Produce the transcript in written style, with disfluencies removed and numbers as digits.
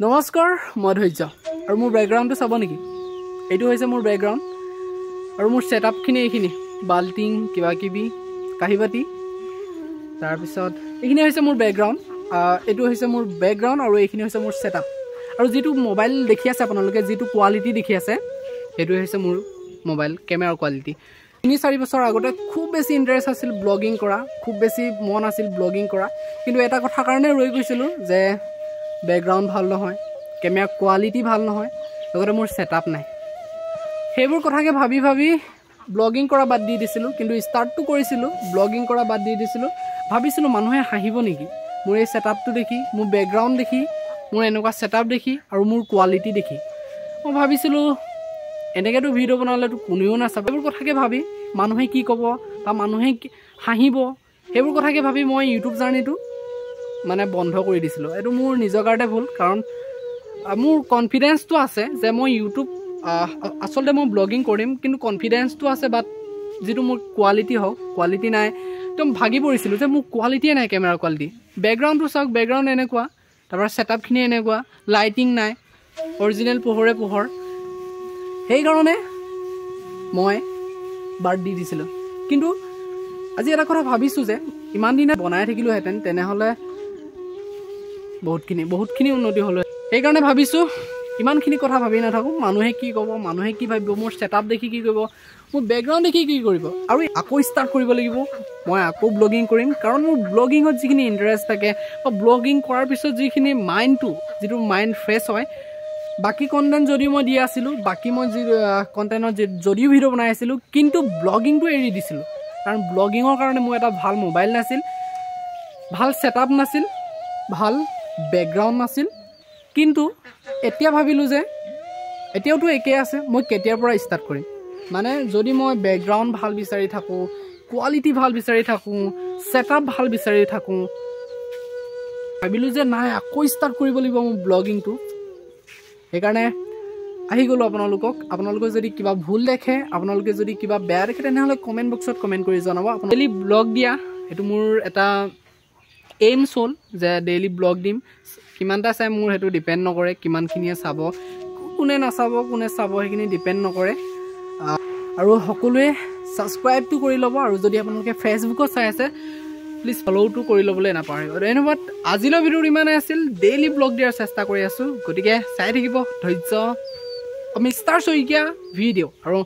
নমস্কাৰ, মই ধৈৰ্য আৰু মোৰ বেকগ্ৰাউণ্ডটো চাব নেকি? এইটো হৈছে মোৰ বেকগ্ৰাউণ্ড আৰু মোৰ ছেটআপখিনি এইখিনি, বাল্টিং, কিবা কিবি, কাঁহী বাতি, তাৰপিছত এইখিনি হৈছে মোৰ বেকগ্ৰাউণ্ড। এইটো হৈছে মোৰ বেকগ্ৰাউণ্ড আৰু এইখিনি হৈছে মোৰ ছেটআপ। আৰু যিটো মোবাইল দেখি আছে আপোনালোকে, যিটো কোৱালিটি দেখি আছে, সেইটো হৈছে মোৰ মোবাইল কেমেৰাৰ কোৱালিটি। 3-4 বছৰ আগতে খুব বেছি ইণ্টাৰেষ্ট আছিল ব্লগিং কৰা, খুব বেছি মন আছিল ব্লগিং কৰা, কিন্তু এটা কথাৰ কাৰণে ৰৈ গৈছিলোঁ যে বেকগ্ৰাউণ্ড ভাল নহয়, কেমেৰা কোৱালিটি ভাল নহয়, লগতে মোৰ ছেটআপ নাই। সেইবোৰ কথাকে ভাবি ভাবি ব্লগিং কৰা বাদ দি দিছিলোঁ। কিন্তু ষ্টাৰ্টটো কৰিছিলোঁ, ব্লগিং কৰা বাদ দি দিছিলোঁ। ভাবিছিলোঁ মানুহে হাঁহিব নেকি মোৰ এই ছেটআপটো দেখি, মোৰ বেকগ্ৰাউণ্ড দেখি, মোৰ এনেকুৱা ছেটআপ দেখি আৰু মোৰ কোৱালিটি দেখি। মই ভাবিছিলোঁ এনেকৈতো ভিডিঅ' বনালেতো কোনেও নাচাব। এইবোৰ কথাকে ভাবি মানুহে কি ক'ব বা মানুহে হাঁহিব, সেইবোৰ কথাকে ভাবি মই ইউটিউব জাৰ্ণিটো মানে বন্ধ কৰি দিছিলোঁ। এইটো মোৰ নিজৰ কাৰণে ভুল, কাৰণ মোৰ কনফিডেঞ্চটো আছে যে মই ইউটিউব আচলতে মই ব্লগিং কৰিম, কিন্তু কনফিডেঞ্চটো আছে, বাট যিটো মোৰ কোৱালিটি হওক, কোৱালিটি নাই। একদম ভাগি পৰিছিলোঁ যে মোৰ কোৱালিটিয়ে নাই, কেমেৰাৰ কোৱালিটি। বেকগ্ৰাউণ্ডটো চাওক, বেকগ্ৰাউণ্ড এনেকুৱা, তাৰপৰা ছেটআপখিনি এনেকুৱা, লাইটিং নাই, অৰিজিনেল পোহৰে পোহৰ। সেইকাৰণে মই বাদ দি দিছিলোঁ। কিন্তু আজি এটা কথা ভাবিছোঁ যে ইমান দিনে বনাই থাকিলোহেঁতেন তেনেহ'লে বহুতখিনি উন্নতি হ'ল। সেইকাৰণে ভাবিছোঁ ইমানখিনি কথা ভাবি নাথাকোঁ, মানুহে কি ক'ব, মানুহে কি ভাবিব, মোৰ ছেটআপ দেখি কি কৰিব, মোৰ বেকগ্ৰাউণ্ড দেখি কি কৰিব। আৰু আকৌ ষ্টাৰ্ট কৰিব লাগিব, মই আকৌ ব্লগিং কৰিম, কাৰণ মোৰ ব্লগিঙত যিখিনি ইণ্টাৰেষ্ট থাকে বা ব্লগিং কৰাৰ পিছত যিখিনি মাইণ্ডটো, যিটো মাইণ্ড ফ্ৰেছ হয়, বাকী কণ্টেণ্ট যদিও মই দি আছিলোঁ, বাকী মই যি কণ্টেণ্টত যদিও ভিডিঅ' বনাই আছিলোঁ, কিন্তু ব্লগিংটো এৰি দিছিলোঁ। কাৰণ ব্লগিঙৰ কাৰণে মোৰ এটা ভাল মোবাইল নাছিল, ভাল ছেটআপ নাছিল, ভাল বেকগ্ৰাউণ্ড নাছিল। কিন্তু এতিয়া ভাবিলোঁ যে এতিয়াওতো একেই আছে, মই কেতিয়াৰ পৰা ষ্টাৰ্ট কৰিম? মানে যদি মই বেকগ্ৰাউণ্ড ভাল বিচাৰি থাকোঁ, কোৱালিটি ভাল বিচাৰি থাকোঁ, ছেটআপ ভাল বিচাৰি থাকোঁ, ভাবিলোঁ যে নাই, আকৌ ষ্টাৰ্ট কৰিব লাগিব মোৰ ব্লগিংটো। সেইকাৰণে আহি গ'লোঁ আপোনালোকক। আপোনালোকে যদি কিবা ভুল দেখে, আপোনালোকে যদি কিবা বেয়া দেখে, তেনেহ'লে কমেণ্ট বক্সত কমেণ্ট কৰি জনাব। ডেইলি ব্লগ দিয়া সেইটো মোৰ এটা এইমছ হ'ল যে ডেইলি ব্লগ দিম। কিমানটা চাই মোৰ সেইটো ডিপেণ্ড নকৰে, কিমানখিনিয়ে চাব, কোনে নাচাব, কোনে চাব, সেইখিনি ডিপেণ্ড নকৰে। আৰু সকলোৱে ছাবস্ক্ৰাইবটো কৰি ল'ব, আৰু যদি আপোনালোকে ফেচবুকত চাই আছে, প্লিজ ফ'ল'টো কৰি ল'বলৈ নাপাহৰিব। ধন্যবাদ, আজিলৈ ভিডিঅ'টো ইমানেই আছিল। ডেইলি ব্লগ দিয়াৰ চেষ্টা কৰি আছোঁ, গতিকে চাই থাকিব ধৈৰ্য মিষ্টাৰ শইকীয়া ভিডিঅ' আৰু